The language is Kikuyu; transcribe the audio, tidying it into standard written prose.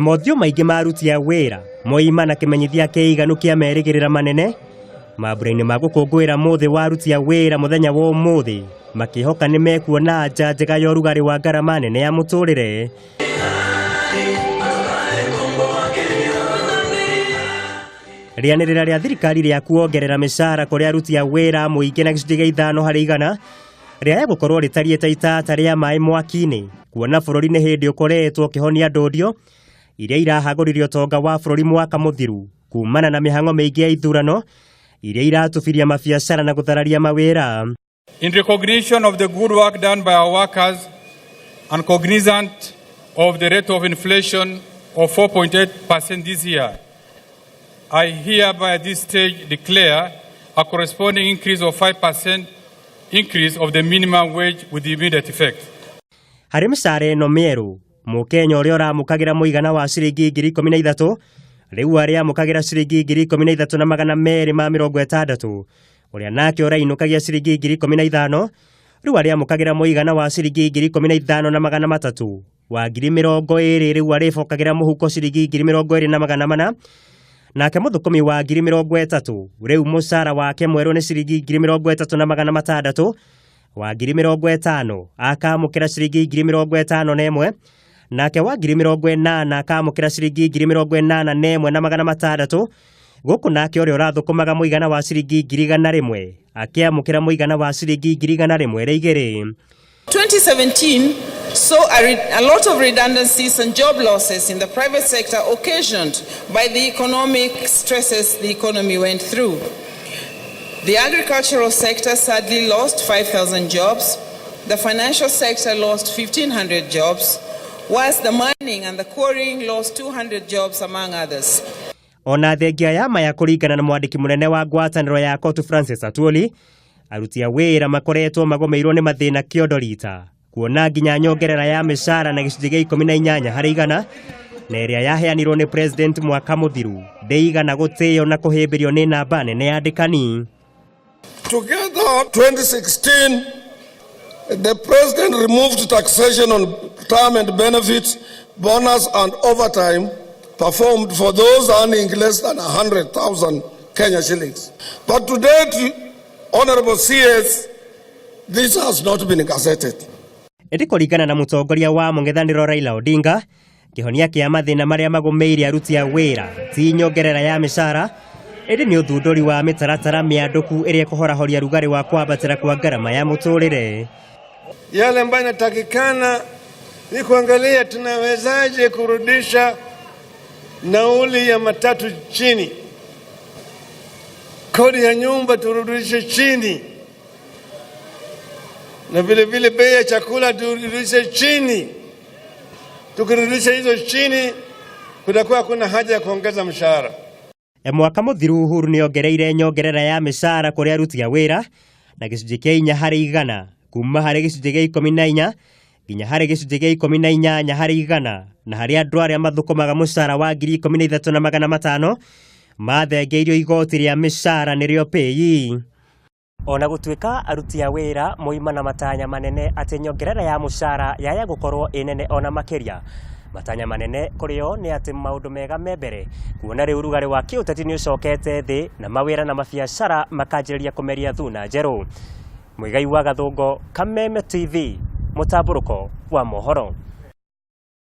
Mothiũ maingĩ ma aruti a wĩra moima na kĩmenyithia kĩiganu kĩa merĩgĩrĩra manene mambura-inĩ ma gũkũngũĩra mũthĩ wa aruti a wĩra mũthenya wa ũmũthĩ, makĩhoka nĩ mekuona nja njega ya ũrugarĩ wa ngarama nene ya mũtũrĩre. Rĩanĩrĩra rĩa thirikari rĩa kuongerera mĩcara kũrĩ aruti a wĩra mũingĩ na gĩcunjĩ gĩa 5%, rĩaya gũkorwo rĩtariĩ ta itata rĩa maĩ mwaki-inĩ, kuona bũrũri nĩ hĩndĩ ũkoretwo ũkĩhonia ndũndio iria irahagũririe ũtonga wa bũrũri mwaka mũthiru kumana na mĩhang'o mĩingĩ ya ithurano iria iratubiria mabiacara na gũthararia mawĩra. In recognition of the good work done by our workers and cognizant of the rate of inflation of 4.8% this year, I hereby at this stage declare a corresponding increase of 5% increase of the minimum wage with immediate effect. Harĩ mĩcara ĩno mĩerũ, Mũkenya ũrĩa ũramũkagĩra mũigana wa ciringi 13,000 rĩu arĩamũkagĩra ciringi 13,260, ũrĩa nake ũrainũkagia ciringi 15,000 rĩu arĩamũkagĩra mũigana wa ciringi 15,300, wa 20,000 rĩu arĩbokagĩra mũhuko ciringi 24,400, nake mũthũkũmi wa 30,000 rĩu mũcara wake mwerũ nĩ ciringi 30,600, wa 50,000 akamũkĩra ciringi 51,000, nake wa 80,000 akamũkĩra ciringi 81,600, gũkũ nake ũrĩa ũrathũkũmaga mũigana wa ciringi 100,000 akĩamũkĩra mũigana wa ciringi 102,000. 2017 saw a lot of redundancies and job losses in the private sector occasioned by the economic stresses the economy went through. The agricultural sector sadly lost 5,000 jobs. The financial sector lost 1,500 jobs, whilst the mining and the quarrying lost 200 jobs, among others. Ona thengia ya maya, kũringana na mwandĩki mũnene wa ngwatanĩro ya COTU Francis Atwoli, aruti a wĩra makoretwo magomeirwo nĩ mathĩna kĩondo rita, kuona nginya nyongerera ya mĩcara na gĩcunjĩ gĩa 18% na ĩrĩa yaheanirwo nĩ president mwaka mũthiru ndĩigana gũtĩo na kũhĩmbĩrio nĩ namba nene ya andĩkani. Together, 2016, the president removed taxation on retirement benefits, bonus, and overtime performed for those earning less than 100,000 Kenya shillings. But to date, Honorable CS, this has not been gazetted. Ĩndĩ kũringana na mũtongoria wa mũng'ethanĩro Raila Odinga, kĩhonia kĩa mathĩna marĩa magũmĩire aruti a wĩra ti nyongerera ya mĩcara, ĩndĩ nĩ ũthundũri wa mĩtaratara mĩandũku ĩrĩa ĩkũhorahoria rugarĩ wa kwambatĩra kwa ngarama ya mũtũrĩre. Yale ambayo inatakikana ni kuangalia tunawezaje kurudisha nauli ya matatu chini, kodi ya nyumba turudishe chini, na vile vile bei ya chakula turudishe chini. Tukirudisha hizo chini, kutakuwa kuna haja ya kuongeza mshahara. Mwaka mũthiru Uhuru nĩ ongereire nyongerera ya mĩcara kũrĩ aruti a wĩra na gĩcunjĩ kĩa 4% kuma harĩ gĩcunjĩ gĩa 14 nginya harĩ gĩcunjĩ gĩa 18%, na harĩ andũ arĩa mathũkũmaga mũcara wa 13,500 mathengeirio igoti rĩa mĩcara nĩrĩo PAYE. Ona gũtuĩka aruti a wĩra moima na matanya manene atĩ nyongerera ya mũcara yaya gũkorwo ĩ nene ona makĩria, matanya manene kũrĩ o nĩ atĩ maũndũ mega me mbere, kuona rĩu rugarĩ wa kĩũteti nĩ ũcokete thĩ na mawĩra na mabiacara makanjĩrĩria kũmeria thuna njerũ. Mũigai wa Gathũngo, Kameme TV, mũtambũrũko wa mohoro.